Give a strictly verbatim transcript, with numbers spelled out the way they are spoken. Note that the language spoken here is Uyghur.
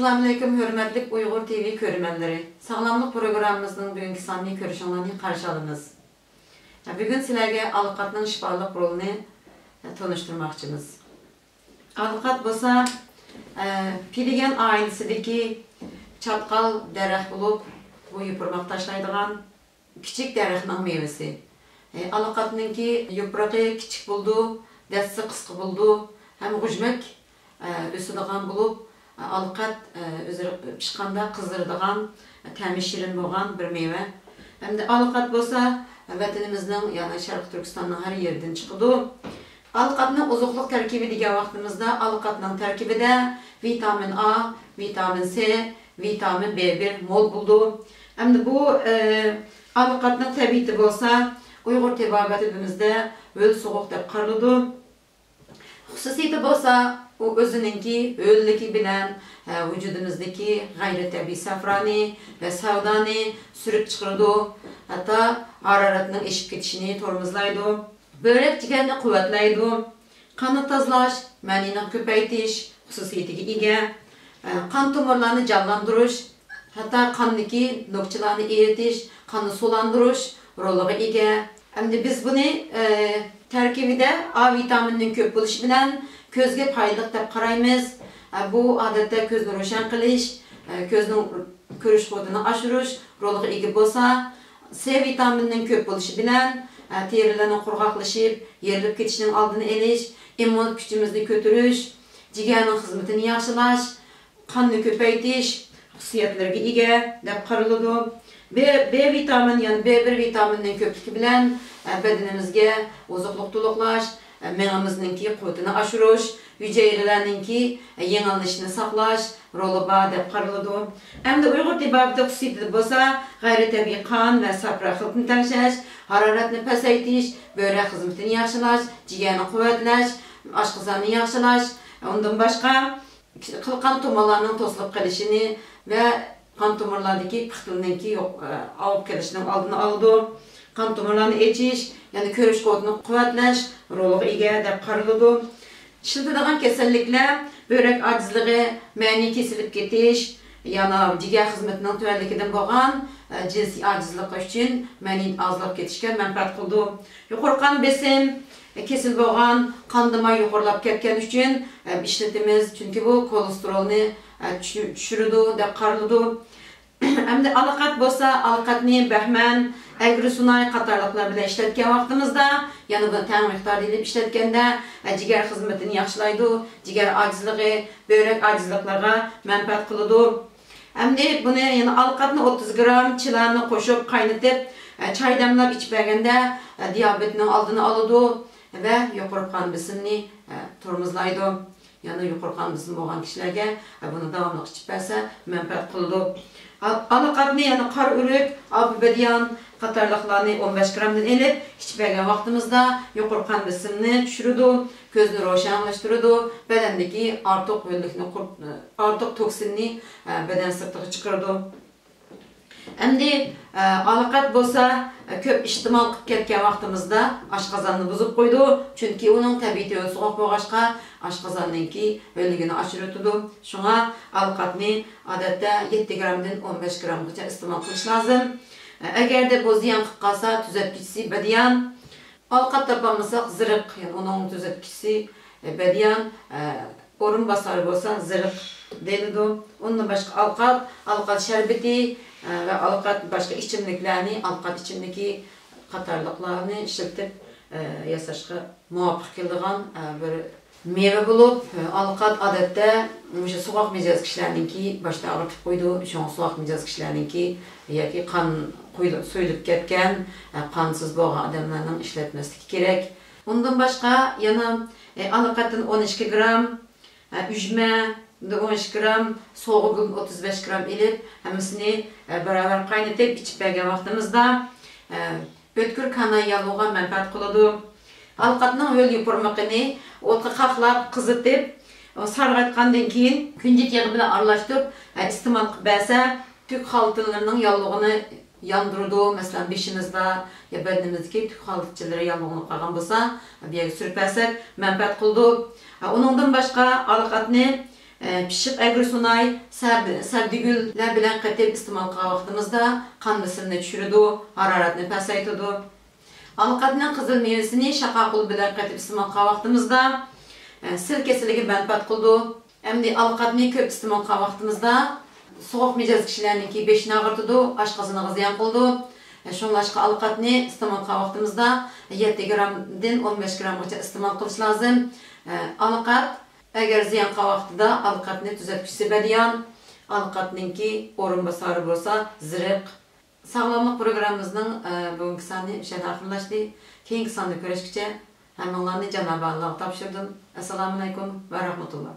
ئەسسالامۇئەلەيكۇم، ھۆرمەتلىك ئۇيغۇر تىۋى كۆرۈرمەنلىرى. ساغلاملىق پروگراممىمىزنىڭ بۈگۈنكى سانىنى كۆرۈشۈڭلارنى قارشى ئالىمىز. بۈگۈن سىلەرگە ئالىقاتنىڭ شىپالىق رولىنى تونۇشتۇرماقچىمىز. ئالىقات بولسا، پىدىگەن ئائىلىسىدىكى چاتقال دەرەخ بولۇپ، بۇ يوپۇرماق تاشلايدىغان كىچىك دەرەخنىڭ مېۋىسى. ئالىقاتنىڭكى يوپۇرىقى كىچىك بولىدۇ، دەستىسى قىسقا بولىدۇ ھەم غۇژمەك ئۆسىدىغان بولۇپ، ئالىقات ئۆزى پىشقاندا قىزىرىدىغان، تەمى شېرىن بولغان بىر مېۋە. ھەمدە ئالىقات بولسا ۋەتىنىمىزنىڭ، يەنى شەرقىي تۈركىستاننىڭ ھەر يېرىدىن چىقىدۇ. ئالىقاتنىڭ ئوزۇقلۇق تەركىبى دېگەن ۋاقتىمىزدا، ئالىقاتنىڭ تەركىبىدە ۋىتامىن ئا، ۋىتامىن سى، ۋىتامىن بې بىر مول بولىدۇ. ئەمدى بۇ، ئە، ئالىقاتنىڭ تەبىئىتى بولسا، ئۇيغۇر تېبابەت تىلىمىزدە ھۆل سوغۇق دەپ قارىلىدۇ. خۇسۇسىيىتى بولسا، ئۇ ئۆزىنىڭكى ھۆللۈكى بىلەن، ئە، ۋۇجۇدىمىزدىكى غەيرىي تەبىئىي سەفرانى ۋە سەۋدانى سۈرۈپ چىقىرىدۇ، ھەتتا ھارارەتنىڭ ئېشىپ كېتىشىنى تورمۇزلايدۇ. بۆرەك جىگەرنى قۇۋۋەتلەيدۇ. قاننى تازىلاش، مەنىنى كۆپەيتىش خۇسۇسىيىتىگە ئىگە. قان تومۇرلارنى جانلاندۇرۇش، ھەتتا قاندىكى نۆكچىلەرنى ئېرىتىش، قاننى سۇلاندۇرۇش رولىغا ئىگە. ئەمدى بىز بۇنى، ئە، تەركىبىدە ئا ۋىتامىننىڭ كۆپ بولۇشى بىلەن كۆزگە پايدىلىق دەپ قارايمىز. ئە، بۇ ئادەتتە كۆزنى روشەن قىلىش، ئە، كۆزنىڭ كۆرۈش قۇۋۋىتىنى ئاشۇرۇش رولىغا ئىگە بولسا، سې ۋىتامىنىنىڭ كۆپ بولۇشى بىلەن، ئە، تېرىلەرنىڭ قۇرغاقلىشىپ، يېرىلىپ كېتىشىنىڭ ئالدىنى ئېلىش، ئىممۇنىتېت كۈچىمىزنى كۆتۈرۈش، جىگەرنىڭ خىزمىتىنى ياخشىلاش، قاننى كۆپەيتىش خۇسۇسىيەتلىرىگە ئىگە دەپ قارىلىدۇ. بې، بې ۋىتامىن، يەنى بې بىر ۋىتامىننىڭ كۆپلۈكى بىلەن، ئە، بەدىنىمىزگە ئوزۇقلۇق تولۇقلاش، ئە، مېڭىمىزنىڭكى قۇۋۋىتىنى ئاشۇرۇش، ھۈجەيرىلەرنىڭكى، ئە، يېڭىلىنىشىنى ساقلاش رولى بار دەپ قارىلىدۇ. ئەمدى ئۇيغۇر تېبابىتى خۇسۇسىيىتىدە بولسا، غەيرىي تەبىئىي قان ۋە سەپرا خىلىتىنى تەڭشەش، ھارارەتنى پەسەيتىش، بۆرەك خىزمىتىنى ياخشىلاش، جىگەرنى قۇۋۋەتلەش، ئاشقازاننى ياخشىلاش، ئۇندىن باشقا، قان تومۇرلارنىڭ توسۇلۇپ قېلىشىنى ۋە قان تومۇرلاردىكى پىختىلىنىڭكى يوق، ئاۋۇپ قېلىشىنىڭ ئالدىنى ئالىدۇ. قان تومۇرلارنى ئېچىش، يەنى كۆرۈش قۇۋۋىتىنى قۇۋۋەتلەش رولىغا ئىگە دەپ قارىلىدۇ. ئىشلىتىدىغان كېسەللىكلەر بۆرەك ئاجىزلىقى، مەنى كېسىلىپ كېتىش، يەنە جىگەر خىزمىتىنىڭ تۆۋەنلىكىدىن بولغان، ئە، جىنسىي ئاجىزلىقى ئۈچۈن مەنى ئازلاپ كېتىشكە مەنپەئەت قىلىدۇ. يۇقىرى قان بېسىم، كېسىل بولغان قان دىمار يۇقىرىلاپ كەتكەن ئۈچۈن، ئە، ئىشلىتىمىز، چۈنكى بۇ كولېستېرولنى، ئە، چۈشۈ-، چۈشۈرىدۇ دەپ قارىلىدۇ. ئەمدى ئالىقات بولسا، ئالىقاتنى بەھمەن، ئەگرىسۇناي قاتارلىقلار بىلەن ئىشلەتكەن ۋاقتىمىزدا، يەنە بۇنى تەڭ مىقداردا ئېلىپ ئىشلەتكەندە، ئە، جىگەر خىزمىتىنى ياخشىلايدۇ، جىگەر ئاجىزلىقى، بۆرەك ئاجىزلىقلىرىغا مەنپەئەت قىلىدۇ. ئەمدى بۇنى يەنە ئالىقاتنى ئوتتۇز گرام، چىلاننى قوشۇپ قاينىتىپ، ئە، چاي دەملەپ ئىچىپ بەرگەندە، ئە، دىيابېتنىڭ ئالدىنى ئالىدۇ ۋە يۇقىرى قان بېسىمنى، ئە، تورمۇزلايدۇ. يەنە يۇقىرى قان بېسىمى بولغان كىشىلەرگە، ئە، بۇنى داۋاملىق ئىچىپ بەرسە مەنپەئەت قىلىدۇ. ئا-، ئالىقاتنى يەنە قارا ئۆرۈك، ئالپا بەدىيان قاتارلىقلارنى ئون بەش گرامدىن ئېلىپ ئىچىپ بەرگەن ۋاقتىمىزدا يۇقىرى قان بېسىمنى چۈشۈرىدۇ، كۆزنى روشەنلەشتۈرىدۇ، بەدەندىكى ئارتۇق ھۆللۈكنى قۇر-، ئارتۇق توكسىننى، ئە، بەدەن سىرتىغا چىقىرىدۇ. ئەمدى، ئە، ئالىقات بولسا، ئە، كۆپ ئىستېمال قىلىپ كەتكەن ۋاقتىمىزدا ئاشقازاننى بۇزۇپ قويىدۇ، چۈنكى ئۇنىڭ تەبىئىتى ھۆل سوغۇق بولغاچقا، ئاشقازاننىڭكى ھۆللۈكىنى ئاشۇرۇۋېتىدۇ. شۇڭا ئالىقاتنى ئادەتتە يەتتە گرامدىن ئون بەش گرامغىچە ئىستېمال قىلىش لازىم. ئە، ئەگەردە بۇ زىيان قىلىپ قالسا، تۈزەتكۈچىسى بەدىيان. ئالىقات تاپالمىساق، زىرىق، يەنى ئۇنىڭ تۈزەتكۈچىسى، ئە، بەدىيان، ئە، ئورۇنباسارى بولسا زىرىق دېيىلىدۇ. ئۇندىن باشقا ئالىقات، ئالىقات شەربىتى، ئە، ۋە ئالىقات باشقا ئىچىملىكلەرنى، ئالىقات ئىچىملىكى قاتارلىقلارنى ئىشلىتىپ، ئە، ياساشقا مۇۋاپىق كېلىدىغان، ئە، بىر مېۋە بولۇپ، ئالىقات ئادەتتە مۇشۇ سوغۇق مىجەز كىشىلەرنىڭكى باشنى ئاغرىتىپ قويىدۇ. شۇڭا سوغۇق مىجەز كىشىلەرنىڭكى ياكى قان قۇيۇلۇپ، سۇيۇلۇپ كەتكەن، ئە، قانسىز بولغان ئادەملەرنىڭ ئىشلەتمەسلىكى كېرەك. ئۇندىن باشقا يەنە، ئە، ئالىقاتتىن ئون ئىككى گرام، ئە، ئۈجمە، ئون ئىككى گرام، سوغۇ گۈلدىن ئوتتۇز بەش گرام ئېلىپ، ھەممىسىنى، ئە، باراۋەر قاينىتىپ ئىچىپ بەرگەن ۋاقتىمىزدا، ئە، ئۆتكۈر كاناي ياللۇغىغا مەنپەئەت قىلىدۇ. ئالىقاتنىڭ ھۆل يوپۇرمىقىنى ئوتقا قاقلاپ، قىزىتىپ، سارغايتقاندىن كېيىن كۈنجۈت يېغى بىلەن ئارىلاشتۇرۇپ، ئە، ئىستېمال قىلىپ بەرسە، تۈك خالتىلىرىنىڭ ياللۇغىنى ياندۇرىدۇ. مەسىلەن، بېشىمىزدا يا بەدىنىمىزدىكى تۈك خالتىچىلىرى ياللۇغلىنىپ قالغان بولسا، بۇ يەرگە سۈرۈپ بەرسەك مەنپەئەت قىلىدۇ. ئۇنىڭدىن باشقا ئالىقاتنى پىششىق ئەگرىسۇناي، سەب-، سەبدىگۈللەر بىلەن قېتىپ ئىستېمال قىلغان ۋاقتىمىزدا قان بېسىمنى چۈشۈرىدۇ، ھارارەتنى پەسەيتىدۇ. ئالىقاتنىڭ قىزىل مېۋىسىنى شاقاقۇل بىلەن قېتىپ ئىستېمال قىلغان ۋاقتىمىزدا، ئە، سىل كېسىلىگە مەنپەئەت قىلىدۇ. ئەمدى ئالىقاتنى كۆپ ئىستېمال قىلغان ۋاقتىمىزدا سوغۇق مىجەزلىك كىشىلەرنىڭكى بېشىنى ئاغرىتىدۇ، ئاشقازىنىغا زىيان قىلىدۇ. ئە، شۇڭلاشقا ئالىقاتنى ئىستېمال قىلغان ۋاقتىمىزدا يەتتە گرامدىن ئون بەش گرامغىچە ئىستېمال قىلىش لازىم. ئە، ئالىقات ئەگەر زىيان قىلغان ۋاقتىدا ئالىقاتنى تۈزەتكۈچىسى بەدىيان، ئالىقاتنىڭكى ئورۇنباسارى بولسا زىرىق. ساغلاملىق پروگراممىمىزنىڭ، ئە، بۈگۈنكى سانى مۇشۇ يەردە ئاخىرلاشتى. كېيىنكى ساندا كۆرۈشكىچە ھەممىڭلارنى جانابى ئاللاغا تاپشۇردۇم. ئەسسالامۇئەلەيكۇم ۋە رەھمەتۇللا.